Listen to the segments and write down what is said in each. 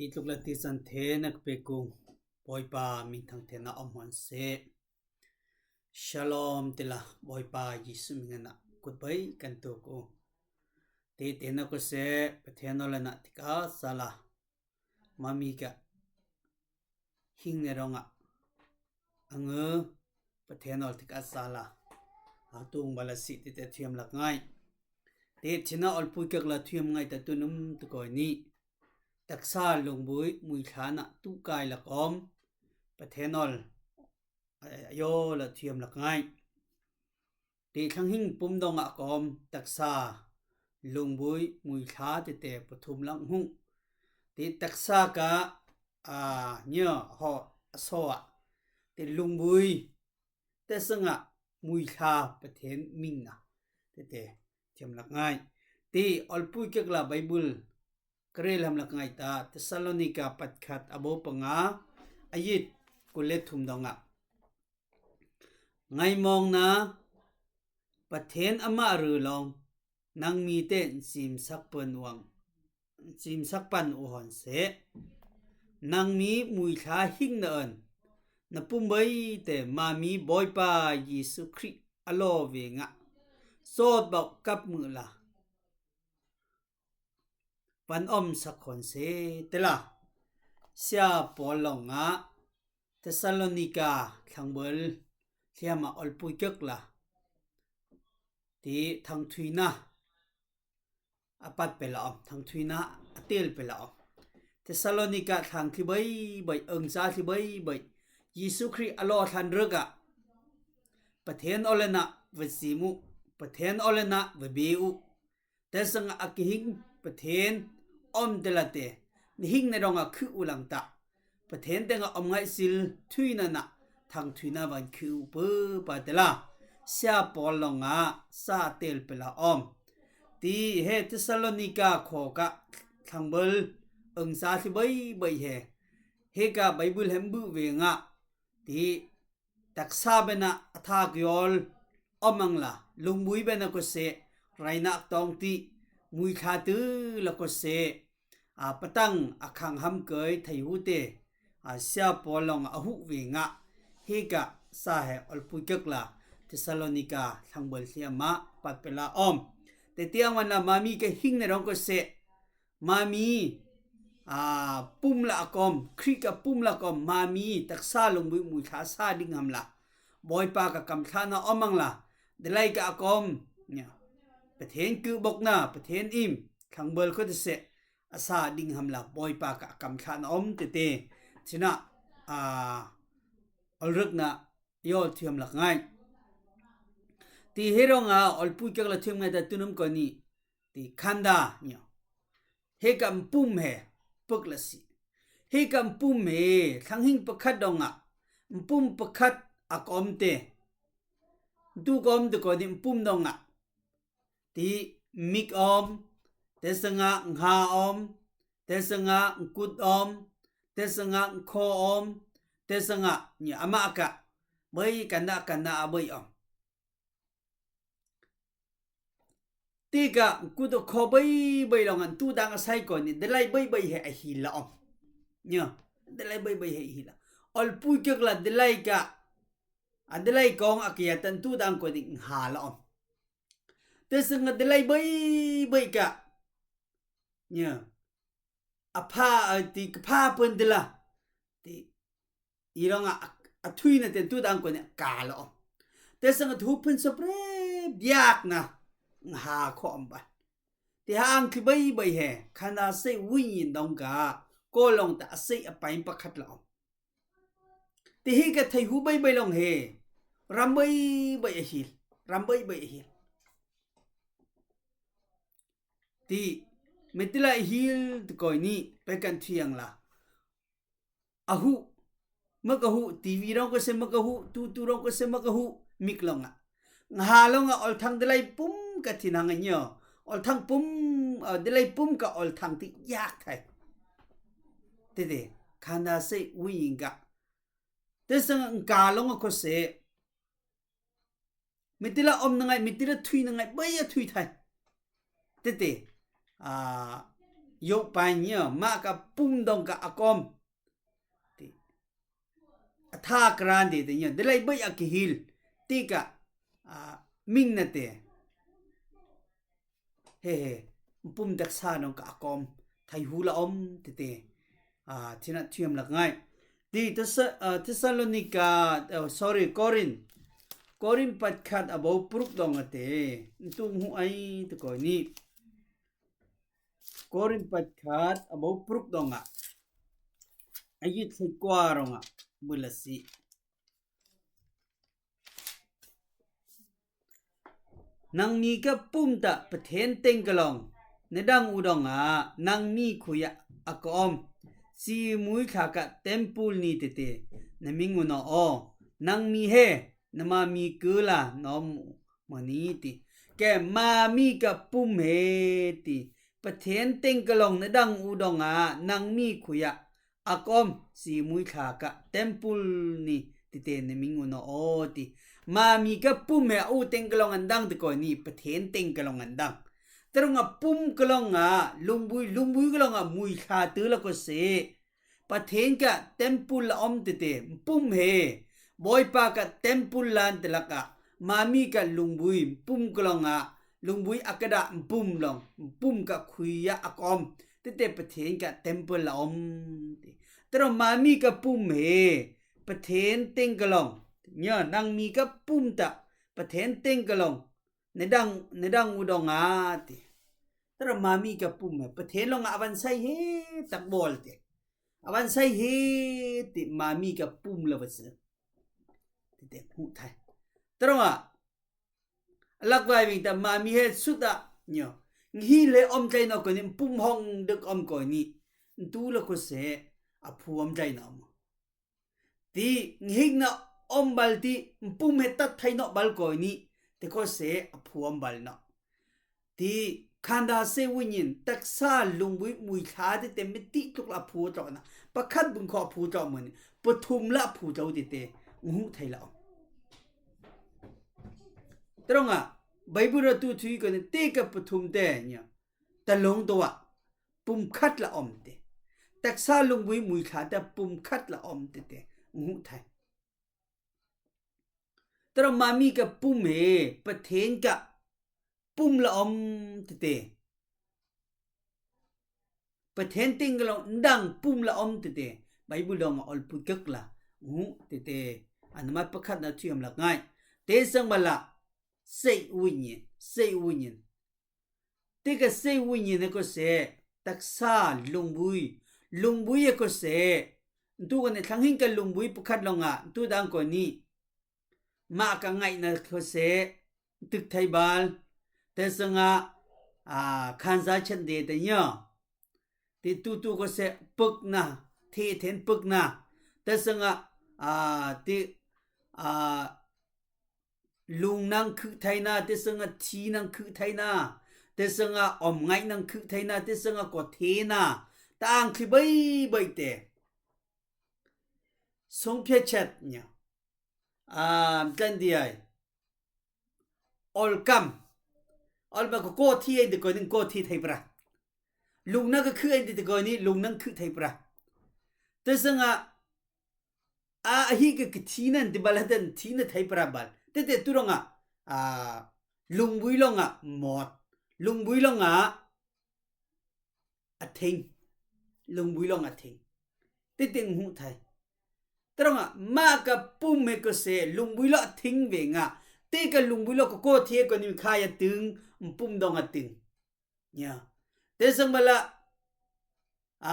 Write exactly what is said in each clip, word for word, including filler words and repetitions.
I tluk la ti san the nak pe kung Bawipa min thang the na om hon se. Shalom tila Bawipa Jisu min ngana kut bai kan tu ku. Ti te na ku se Pathian ol na tika sala. Mami ka hing ne rong a. Ang Pathian ol tika sala. A tung bala si ti te thiam lak ngai. Ti thina ol pui kak la thiam ngai ta tu num tu koi ni. Taksa lungbui mui thla na tu kai lak om. Pathian ol, a, a yo la thiam lak ngai. Ti thlang hing pum dong a kom taksa lungbui mui thla ti te pathum lang hung. Ti taksa ka, a, nia ho a so a. Ti lungbui te sanga mui thla Pathian min na. Ti te thiam lak ngai. Ti ol pui kak la Bible Karel ham lak ngai ta, Thessalonika pakhat a bo panga, a yit kul le thum dong a. Ngai mawng na, Pathian amah ru long, nang mi te ncim sak pan uang, ncim sak pan u hon se. Nang mi mui thla hing na an, na pum bai te mami Bawipa Jisu Khrih a lo ve nga. Sot bau kap mu la. Van om sak hon se tila. Sia Paul long a Thessalonika thlangbal thiam a ol pui kak la. Ti thang thui na. A pat pe la om, thang thui na, a tel pe la om. Thessalonika thlang thi bai bai, ang sa thi bai bai. Jisu Khrih a lo thlan ruk a. Pathian ol na va sim u, Pathian ol na va be u. Te sanga a kihing Pathian om te la te. Ni hing ne rong a khu u lang ta. Pathian te nga om ngai sil thui na na. Thang thui na van khu u pu pa te la. Sia Paul long a sa tel pe la om. Ti he Thessalonika kho ka thlangbal ang sa thi bai bai he. He ka Bible hem bu ve nga. Ti taksa bena a thak yol om ang la, lungbui bena ko se, raina tong ti, mui thla tu la ko se, a patang a khang ham koi thei hu te, a sia Paul long a hu ve nga, he ka sa he ol pui kak la, Thessalonika thlangbal thiam a pat pe la om. Te tiang wan la mami ka hing ne rong ko se, Mami, a, pum la a kom, Khrih ka pum la kom, mami, taksa lungbui mui thla sa ding ham la. Bawipa ka kam thla na om ang la. Delai ka a kom, nia. Pathian ku bok na, Pathian im, thlangbal ko te se, a sa ding ham la, Bawipa ka kam thla na om te te. Thina, a, ol ruk na, yol thiam lak ngai. Ti he rong a, ol pui kak la thiam ngai ta tu num ko ni. Ti khanda, nia. He ka mpum he, puk la si. He ka mpum he, thlang hing pakhat dong a. Mpum pakhat a kom te. Tu kom te ko ni mpum dong a. Ti mik om, te sanga ngha om, te sanga ngkut om, te sanga ngkho om, te sanga nia ama ka. Bai kanda kanda a bai om. Ti ka kut kho bai bai long an tu dang a sai ko ni delai bai bai he a hi la om. Nia, delai bai bai he a hi la. Ol pui kak la delai ka. A delai kong a kia tan tu dang ko ni ngha la om. Te sanga delai bai bai ka. Nia. A pha, a ti ka pha pun dila. Ti i rong a, a thui na ten tu dang ko ni ka la om. Te sanga thu pun so pre biak na. Ngha kho om ba. Ti ha ang thi bai bai he. Khana sei win dong ka. Ko long ta a sei a pain pakhat la om. Ti hi ka thei hu bai bai long he. Ram bai bai a hil. Ram bai bai a hil. Ti, mitila a hil ti koi ni, pe kan thiang la. A hu, mak a hu, T V rong ko se mak a hu, tu tu rong ko se mak a hu, mik long a. Ngha long a ol thang delai pum ka thi nang a nio. Ol thang pum, a, delai pum ka ol thang ti yak thai. Te te, khanda sei win ka. Te sanga ngka long a ko se. Mitila om na ngai, mitila thui na ngai, bai a thui thai. Te te. A, yawh pai nia, mah ka pum dawng ka a kawm. Ti. A tha ka ran de te nia, de lai bai a kihil. Ti ka, a, ming na te. He he, pum taksa dawng ka a kawm. Thai hu la om, ti te. A, thina thiam lak ngai. Ti Thesa-, a, Thessalonika, a, sorry, Korin. Korin pakhat a bo pruk dawng a te. Tu ngu ai te koi ni. Korin pakhat a bo pruk dawng ah. A yit thei kwa rong ah. Bula si. Nangmi ka pum ta Pathen teng ka long. Na dang u dawng ah, nangmi khui ah a ka om. Si mui thla ka temple ni te te. Na ming u no o. Nangmi he. Na mami kula na om u ma ni ti. Ke mami ka pum he ti. Pathen teng ka long na dang u dawng ah nangmi khui ah a ka om si mui thla ka temple ni ti te na ming u no o ti. Mami ka pum he u teng ka long an dang ti koi ni Pathen teng ka long an dang. Tarong ah pum ka long ah lungbui, lungbui ka long ah mui thla tu la ko se. Pathen ka temple la om te te, pum he. Bawipa ka temple lan te lak ah. Mami ka lungbui, pum ka long ah. Lungbui a ka dah pum long, pum ka khui ah a ka om. Te te Pathen ka temple la om te. Tarong mami ka pum he. Pathen teng ka long. Nia, nangmi ka pum ta. Pathen teng ka long. Na dang, na dang u dawng ah ti. Tarong mami ka pum he. Pathen long ah a van sai he tak bawl ti. A van sai he ti mami ka pum la va si. Ti te hmuh thai. Tarong ah. A lak vai ving ta mami he sut ah. Nio. Ngi le om tlai no ko ni pum hong dek om ko ni. Tu la ko se a phu om tlai no mo. Ti, nghik na om bal ti, pum he tat thai no bal ko ni, te ko se a phu om bal no. Ti, khanda se win yin, taksa lungbui mui thla te te mi ti tluk la phu tlok na. Pakhat bung kho phu tlok mo ni, pathum la phu tlok ti te, ngu thai la om. Tarong ah, Bible ra tu thui ko ni, te ka pathum te nia. Ta long to ah. Pum khat la om te. Taksa lungbui mui thla ta pum khat la om te te. Ngu thai. Tarong mami ka pum he, Pathen ka pum la om te te. Pathen teng ka long ndang pum la om te te. Bible dawng a ol pui kak la. Ngu te te. An ma pakhat na thui om lak ngai. Te sang bal la. Sei win yin. Sei win yin. Te ka sei win yin he ko se, taksa lungbui. Lungbui he ko se, ntu ko ni thlang hing ka lungbui pakhat long ah, ntu dang ko ni. Ma ka ngaih na ko se, tuk thai bal. Te sang ah, a, khanza chan de te nia. Ti tu tu ko se, puk na, the then puk na. Te sang ah, a, ti, a, Lung nang khuh thai na, te sang ah thi nang khuh thai na, te sang ah om ngaih nang khuh thai na, te sang ah ko the na, ta ang thli bai bai te. Song phe chet nia. A, tlan di ai. Ol kam. Ol ma ko ko thi ai de ko ning ko thi thai pra. Lung nang ka khuh ai de ko ni lung nang khuh thai pra. Te sang ah A, ahi ka, ka thi nan ti bal hatan thi na thai pra bal. Te te tu rong ah, a, lungbui long ah mawt. Lungbui long ah a thing. Lungbui long ah thing. Te te ngu thai. Te rong ah, ma ka pum he ko se, lungbui long ah thing ve nga. Te ka lungbui long ko ko thi ko ni khai a ting, pum dong a ting. Nia. Te sang bal ah, a,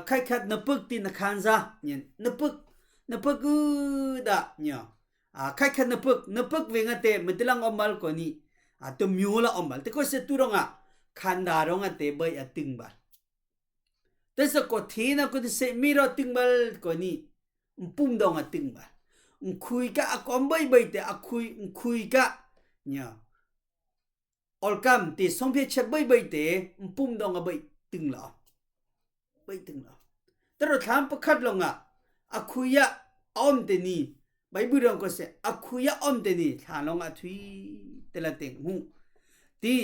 khai khat na puk ti na khanza. Nia. Na puk, na puk u da. Nia. A, khai khat na puk, na puk ve nga te, ma ti lang om bal ko ni. A, tu miu la om bal. Te ko se tu rong ah, khanda rong ah te bai a ting bal. Te sa ko thi na ko te se mi ro ting bal ko ni. Pum dong a ting bal. Nkhui ka a kom bai bai te a khui, nkhui ka. Nia. Ol kam te song phe chet bai bai te, pum dong a bai ting la. Bai ting la. Te ro thlam pakhat long ah, a khui ah a om te ni. Bai bu rong ko se, a khui ah om te ni, thla long ah thui, te la teng hu. Ti,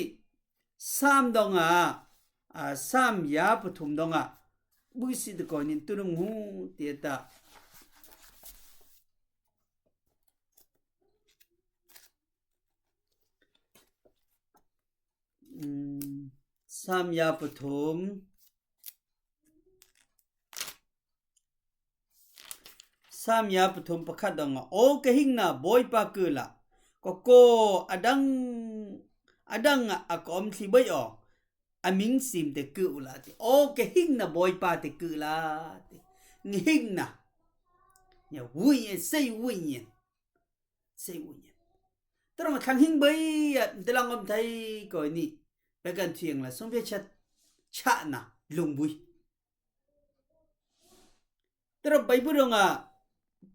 sam dong ah, a, Sâm ya pathum dawngah, ɓuisih tê kawinin tu nung hu ti ta. Hmm, Sâm ya pathum. Sâm ya pathum pakhat dawngah, aw ka hing na Bawihpa keu lah, ka kaw a dang, a dang ah a ka awm thli bei aw, a ming sim tê keu lah ti. Aw ka hing na Bawihpa tê keu lah ti. Nga hing na. Nya wui yen, sei wui yen. Sei wui yen. Tê rawh thlanghing bei ah, tê lang awm thei kawini. Pakhat thiang lah, sungphiachat chah na, lungbui. Tê rawh Baibal rawngah,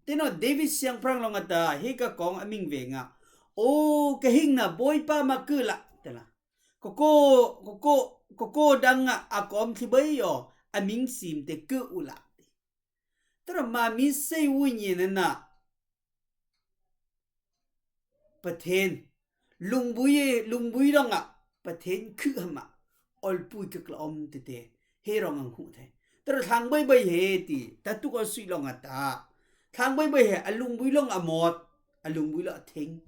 tê nawh David siangpahrang rawngah ta, hi ka kawng a ming vengah. Aw, ka hing na Bawihpa ma keu lah, tê lah. Ka kaw, ka kaw, ka kaw dang ah a ka awm thli bei aw, a ming sim tê keu lah. Tê rawh ma mi sei wui yen na. Pathen. Lungbui, lungbui lawngah Pathen keu hamah awlpui kek la awm tê tê. He rawng ang huh thei. Tê rawh thlang bei bei he ti. Ta tuk awlsui lawngah ta. Thlang bei bei he a lungbui lawngah mawt. A lungbui lawngah thing.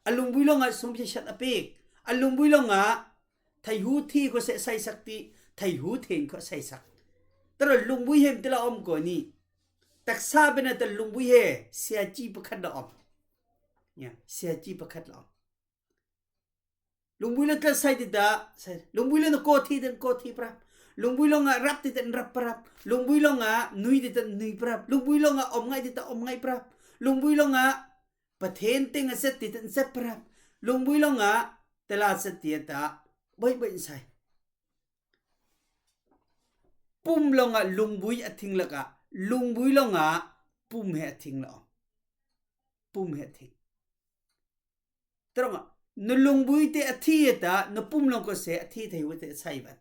A lungbui lawngah sungphiachat a pêk. A lungbui lawngah theihu thi khawseh saisak ti. Theihu then khawseh saisak. Tê rawh lungbui he ti la awm kawini. Taksa bena ta lungbui he, siachi pakhat la awm. Ya, siachi pakhat la awm. Lungbui la ta sai ti ta, sai. Lungbui la na kaw thi tê kaw thi parap. Lungbui lawngah rap ti tê rap parap. Lungbui lawngah nui ti tê nui parap. Lungbui lawngah awm ngai ti tê awm ngai parap. Lungbui lawngah Pathen tê nga set ti tê set parap. Lungbui lawngah tê la set ti ta, bai bai sai. Pum lawngah lungbui a thing lakah, lungbui lawngah pum he a thing la awm. Pum he a thing. Tê rawngah, na lungbui tê a thi a ta, na pum lawng khawseh a thi theihu tê a sai van.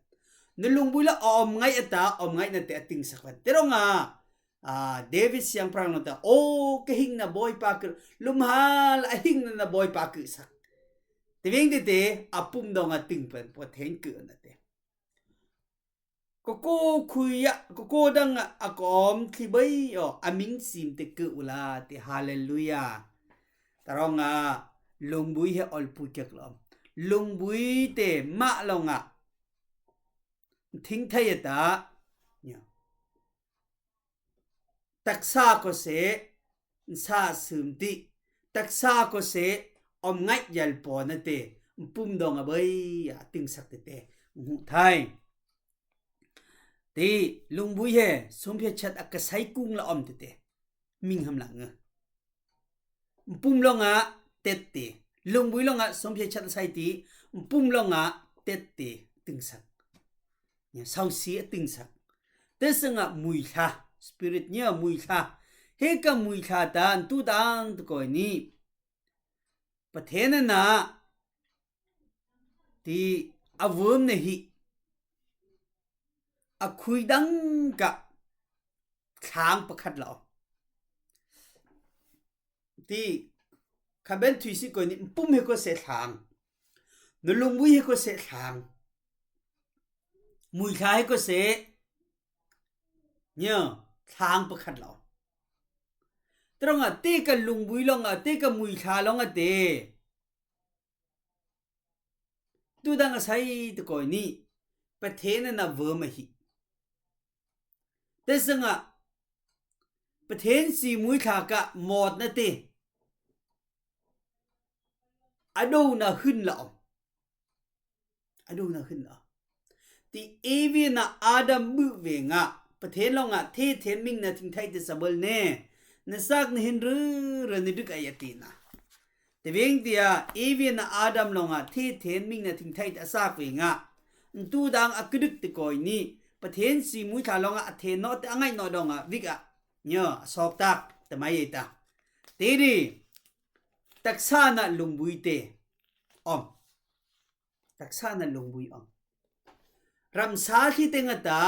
Na lungbui la a awm ngai a ta, awm ngai na tê a tingsak van. Tê rawngah, a, David siangpahrang lawngah ta, aw, ka hing na Bawihpa keu, lumhal a hing na na Bawihpa keu sak. Tê veng tê tê, a pum dawngah ting pan, Pathen keu na tê. Ka kaw khui ah, ka kaw dang ah, a ka awm thli bei aw, a ming sim tê keu lah ti, hallelujah. Tê rawngah, lungbui he awlpui kek la awm. Lungbui tê mah lawngah thing thei a ta. Nya. Taksa khawseh, nsa sum ti. Taksa khawseh, awm ngai yal paw na tê. Pum dawngah bei, a tingsak tê tê. Huh thei. Ti, lungbui he, sungphiachat a ka sai kung la awm tê tê. Ming ham lang. Pum lawngah tê tê. Lungbui lawngah sungphiachat a sai ti. Pum lawngah tê tê. Tingsak. Nya, sausi a tingsak. Tê sangah muithla. Spirit nya muithla. He ka muithla ta, tu dang tê kawini. Pathen na. Ti a vawm na hi. A khui dang ka thlang pakhat la awm. Ti kha ben thui si kawini pum he khawseh thlang. Na lungbui he khawseh thlang. Muithla he khawseh. Nya, thlang pakhat la awm. Tê rawngah tê ka lungbui lawngah, tê ka muithla lawngah tê. Tu dang a sai tê kawini, Pathen na vawm a hi. Tê sangah, Pathen si muithla ka mawt na tê. A do na hun la awm. A do na hun la. Ti Evi na Adam buh vengah, Pathen lawngah thethen ming na thingthei tê sabal ne. Na sak na hin rura na dik a ya ti na. Tê veng tia, Evi na Adam lawngah thethen ming na thingthei tê a sak vengah. Tu dang a kuduk tê kawini, Pathen si muithla lawngah a then nawh tê a ngaih nawh dawngah, vik ah. Nya, a sawk tak, tê mai ei ta. Tê ri, taksa na lungbui tê. Awm. Taksa na lungbui awm. Ramsa thli tê nga ta.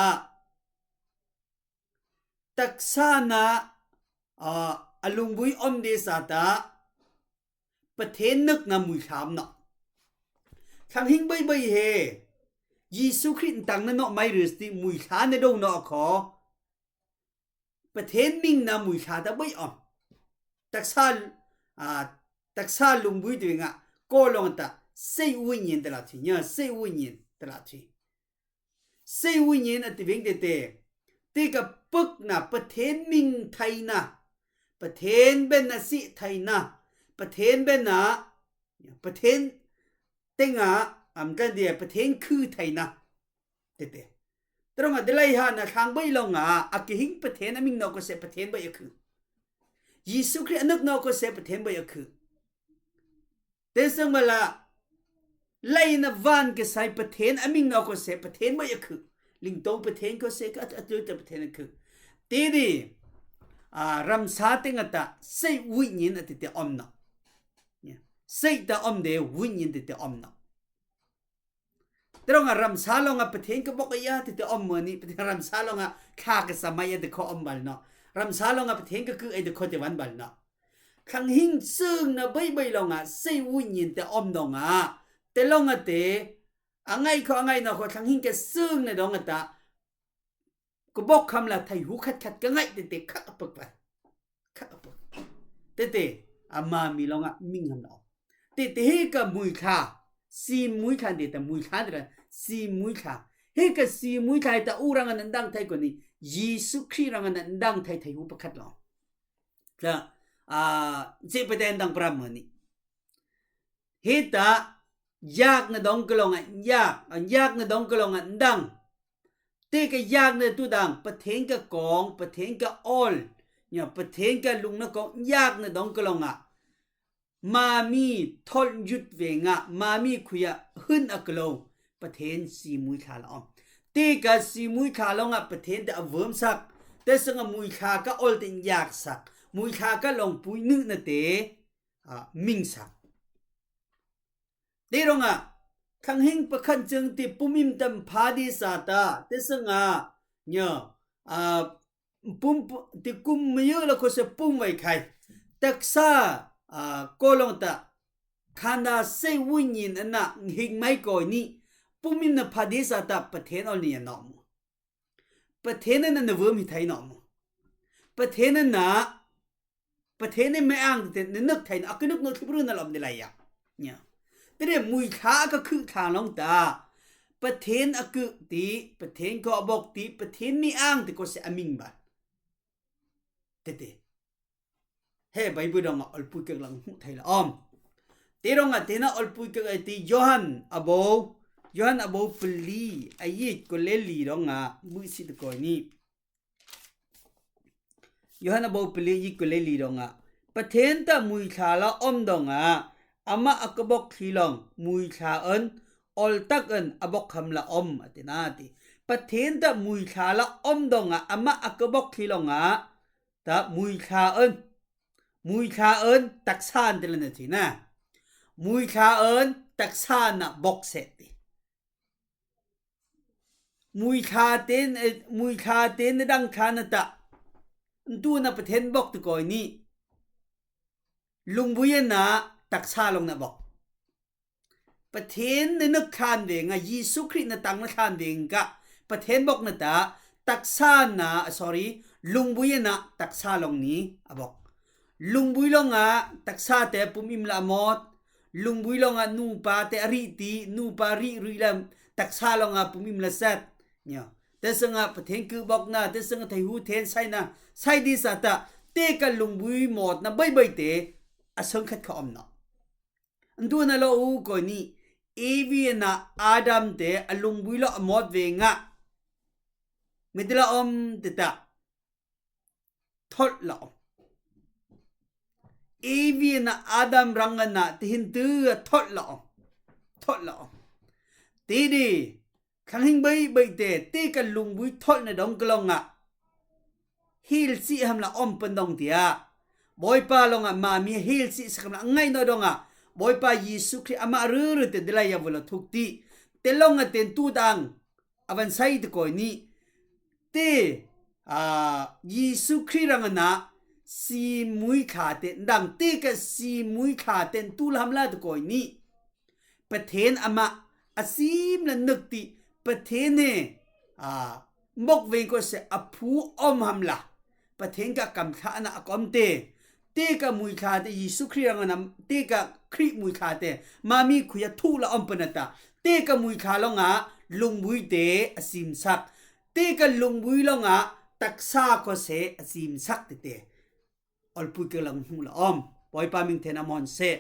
Taksa na, a, a lungbui awm dê sa ta. Pathen nak na muithla awm na. Thlanghing bei bei he. Jisu Krist tang na nawh mâi rih ti muithla na do nawh kho. Pathen ming na muithla ta bâi awm. Taksa, a, taksa lungbui ti vêng ah, ko long ta, sei uinyin ta la thi, nya, sei uinyin ta la thi. Sei uinyin a ti vêng tê tê. Tê ka pâk na, Pathen ming thei na. Pathen bên na si thei na. Pathen bên na, Pathen tê nga, am kan dia, Pathen khu thei na. Tê tê. Tê rong a, dê lei ha na thlang bâi long a, a kihing Pathen a ming nawh kho seh Pathen bâi a khu. Jisu Krist a nâk nawh kho seh Pathen bâi a khu. Tê sâng ma la, lei na van ka sai Pathen a ming nawh kho seh Pathen bâi a khu. Ling tông Pathen kho seh ka a, a tê tê Pathen a khu. Tê di, a, ramsa tê nga ta, sei uinyin a tê tê awm nawh. Nya. Sei ta awm dê, uinyin tê tê awm nawh. Tê rong a ramsa long a Pathen ka bâk a ya tê tê awm mâ ni, Pathen ramsa long a kha ka sa mâi a tê kho awm bâl nawh. Ramsa long a Pathen ka khu a tê kho tê van bâl nawh. Thlanghing sâng na bâi bâi long a sei uinyin tê awm dong a. Tê long a tê, a ngâi kho a ngâi nawh kho thlanghing ka sâng na dong a ta. Ka bâk kham la thei hu khat khat ka ngâi tê tê khak a pâk va. Khak a pâk. Tê tê, a ma mi long a ming ham nawh. Tê tê he ka muithla. Si muithla tê ta muithla tê ra. Si muithla. He ka si muithla he ta u rang an dang thei kho ni. Jisu Krist rang an dang thei thei hu pakhat long. Tla, a, si pa tê an dang pram mâ ni. He ta, yak na dong ka long a, yak, yak na dong ka long a, ndang. Tê ka yak na tu dang, Pathen ka kawng, Pathen ka âwl. Nya, Pathen ka lung na kawng, yak na dong ka long a. Ma mi thol yut vêng ah, ma mi khui ah, hun a ka lo. Pathen si muithla la awm. Tê ka si muithla long a, Pathen tê a vâm sak. Tê sâng a muithla ka âwl tê yak sak. Muithla ka long pui nu na tê. A, ming sak. Tê rong a, thlanghing pakhat châng ti pum im tam pha di sa ta, tê sâng a, nya, a, pum, pum, ti kum ma yơ la kho seh pum vei khai. Taksa, a, ko long ta, khanda sei uinyin an na hing mâi kho ni, pum im na pha di sa ta, Pathen âwl ni a nawh mâ. Pathen na na vâm hi thei nawh mâ. Pathen na, Pathen na mâi ang tê na nâk thei na, a ka nâk nawh thlip run na lawm dê lai ya. Nya. Tê rê muithla a ka khu thlang long ta. Pathen a khu ti, Pathen kho a bâk ti, Pathen mâi ang tê kho seh a ming bâ. Tê tê. He Baibul dong a âwlpui kek lang hmuh thei la awm. Tê rong a tê na âwlpui kek a ti Johan a bâ, Johan a bâ pali a yit ko le li rong a bui si tê kho ni. Johan a bâ pali a yit ko le li rong a. Pathen ta muithla la awm dong a, amah a ka bâk thli long, muithla an, âwl tak an a bâk kham la awm, a ti na ti. Pathen ta muithla la awm dong a, amah a ka bâk thli long a, ta muithla an, muithla an taksa an tê la na ti na. Muithla an taksa na bâk seh ti. Muithla tê, eh, muithla tê na dang thla na ta. Ntu na Pathen bâk tê kho ni. Lungbui an na taksa long na bâk. Pathen na nâk thlan vêng a, Jisu Krist na tang na thlan vêng ka, Pathen bâk na ta, taksa na, sorry, lungbui an na taksa long ni a bâk. Lungbui long a taksa tê pum im la mâwt, lungbui long a nupa tê a rih ti, nupa rih rih la taksa long a pum im la sat. Nya. Tê sâng a Pathen khu bâk na, tê sâng a thei hu then sai na, sai di sa ta, tê ka lungbui mâwt na bâi bâi tê, a sâng khat kha awm nawh. Ntu na lo u kho ni, Evi na Adam tê a lungbui lo a mâwt vêng a. Mi ti la awm tê ta. Thol la awm. Evi na Adam rang na ti hin tu a thol la awm. Thol la awm. Tê di, thlanghing bâi bâi tê, tê ka lungbui thol na dong ka long a. Hil si ham la awm pân dong ti a. Bawipa long a ma mi hil si sak ham la ngâi nawh dong a. Bawipa Jisu Krist amah ruru tê dê lai ya vula thuk ti. Tê long a tê ntu dang. A van sai tê kho ni. Tê, a, Jisu Krist rang na si muithla tê, ndang tê ka si muithla tê ntu la ham la tê kho ni. Pathen amah a sim la nâk ti, Pathen he, a, mawk veng khawseh a phu om ham la. Pathen kha kam thla na a kawm te. Te ka mui thla te Jisu Krist rang a nam, te ka Krist mui thla te. Mami khui a thu la om pena ta. Te ka mui thla lawng ah lungbui te a sim sak. Te ka lungbui lawng ah taksa khawseh a sim sak te te. Awlpui kek lak hmuh la om. Bawipa ming thena mon seh.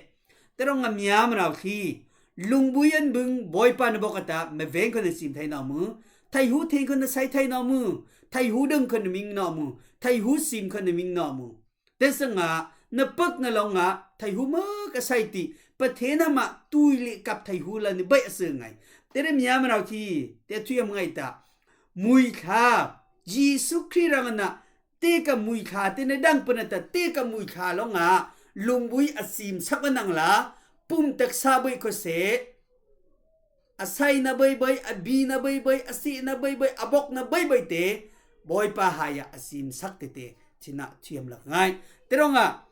Te rong a miam rau khi. Lungbui an bung Bawipa na bawk a ta, meveng khawna sim thei na mu. Theihu theng khawna sai thei na mu. Theihu dang khawna ming na mu. Theihu sim khawna ming na mu. Te sanga, na pek na lawng ah, theihu mak a sai ti. Pathen ham ah, tui le kap theihu la ni bai a se ngai. Te re miam rau khi. Te thui am ngai ta. Mui thla. Jisu Krist rang a na Te ka mui thla te na dang pena ta, te ka mui thla lawng ah lungbui a sim sak a nang la, pum taksa bai khawseh, a sai na bai bai, a bi na bai bai, a seh na bai bai, a bawk na bai bai te, Bawipa hai ah a sim sak te te, thina thiam lak ngai. Te rong ah,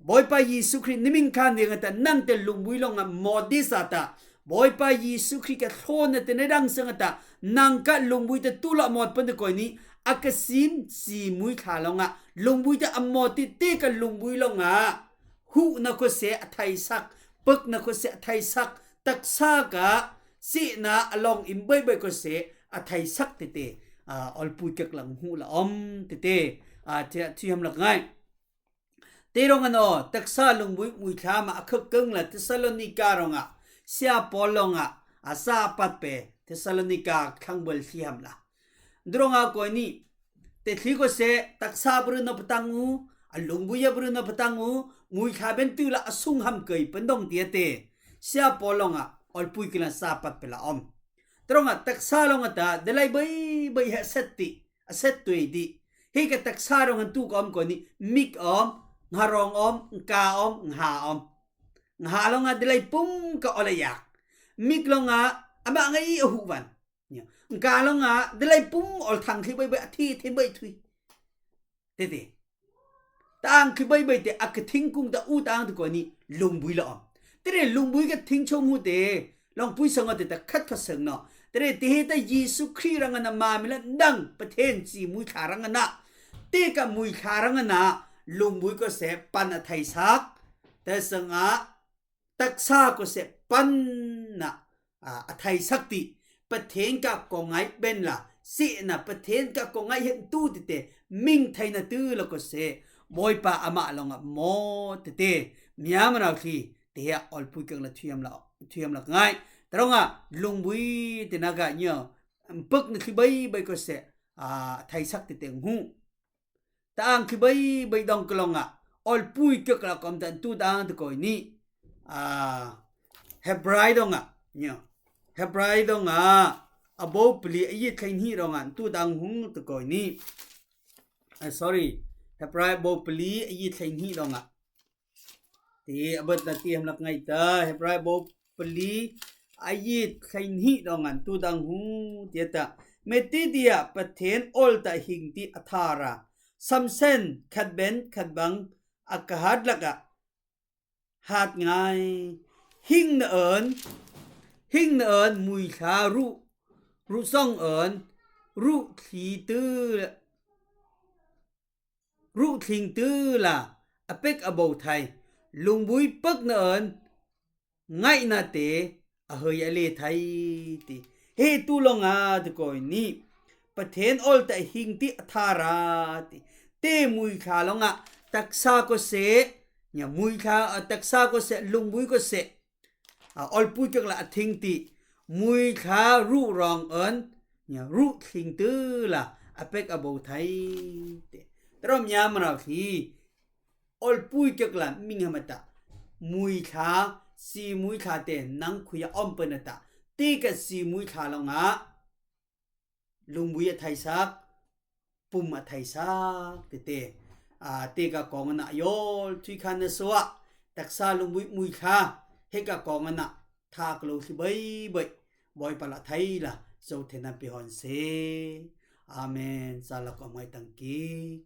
Bawipa Jisu Krist na ming khan ding a ta, nang te lungbui lawng ah mawt di sa ta. Bawipa Jisu Krist ka thlawna te na dang seng a ta, nang ka lungbui te tu la mawt pan te koi ni, a ka sim, si mui thla lawng ah, lungbui te a mawt ti te ka lungbui lawng ah, huh na khawseh a thai sak, pek na khawseh a thai sak, taksa ka, seh na a lawng im bai bai khawseh a thai sak te te, a, awlpui kek lak hmuh la om te te, a, thi, thiam lak ngai. Te rong an aw, taksa lungbui mui thla ma a khak keng la Thessalonika rong ah, sia Paul lawng ah, a sa a pat pe, Thessalonika thlangbal thiam la. Drong ah koi ni, te thli khawseh, taksa bru na patang u, a lungbui a bru na patang u, mui thla ben tu la a sung ham kei pen dong ti a te. Sia Paul lawng ah, awlpui kek la sa a pat pe la om. Drong ah, taksa lawng ah ta, delai bai bai he set ti. A set tui di. Hei ka taksa rong an tu ka om koi ni, mik om, ngha rong om, ngka om, ngha om. Ngha lawng ah delai pum ka ol a yak. Mik lawng ah, a ma ngai a huh van. Ngka lawng ah, delai pum ol thang thli bai bai a thi, thi bai thui. Te te. Tang khi bai bai te a ka thingkung ta u tang te koi ni lungbui la om. Te re lungbui ka thing chom hu te. Lawng pui sang te ta khat khat sang no. Te re te he ta Jisu Krist rang a na ma mi la dang Pathen si mui thla rang a na. Te ka mui thla rang a na. Lungbui khawseh pan a thai sak. Te sang ah. Taksa khawseh pan na, a, a thai sak ti. Pathen ka ko ngai ben la. Seh na Pathen ka ko ngai hen tu ti te. Ming thai na tu la khawseh. Bawipa ama lawng ah mawt te te. Miam rau khi. Te he awlpui kek la thiam la, thiam lak ngai. Te rong ah lungbui te na ka nyo. Mpek na khi bai bai khawseh. A, thai sak te te ngu. Tang khi bai bai dong ka lawng ah. Awlpui kek la kom tan tu tang te koi ni. A, Hebrai dong ah. Nyo. Hebrai dong ah. A bo pli a yi thleng hi rong ah. Tu tang hung te koi ni. A, sorry. Hebrai bo pli a yi thleng hi rong ah. Ti a bat na ti ham lak ngai ta. Hebrai bo pli a yi thleng hi rong ah. Tu tang hung ti a ta. Meti dia Pathen ol ta hing ti a thar a. Samsen khat ben khat bang a ka hat lak ah. Hat ngai. Hing na an. Hing na an mui thla ruh. Ruh song an. Ruh thli tu. Ruh thling tu la. A pek a bo thai. Lungbui pek na an. Ngaih na te. A hei a le thai ti. He tu lawng ah te koi ni. Pathen ol ta hing ti a thar a ti. Te mui thla lawng ah. Taksa khawseh. Nya mui thla, a, taksa khawseh. Lungbui khawseh. A, awlpui kek la a thing ti. Mui thla ruh rong an. Nya ruh thling tu la. A pek a bo thai ti. Te rong miam rau khi. Awlpui kek la ming ham a ta. Mui thla, si mui thla te nang khui a om pen a ta. Te ka si mui thla lawng ah. Lungbui a thai sak, pum a thai sak, te te. A, te ka kong a na yol, thui khan na so ah. Taksa lungbui mui thla, he ka kong a na. Thak lo khi bai bai. Bawipa la thai la, zo the na pi hon se. Amen. Sa la ko mai tang ki.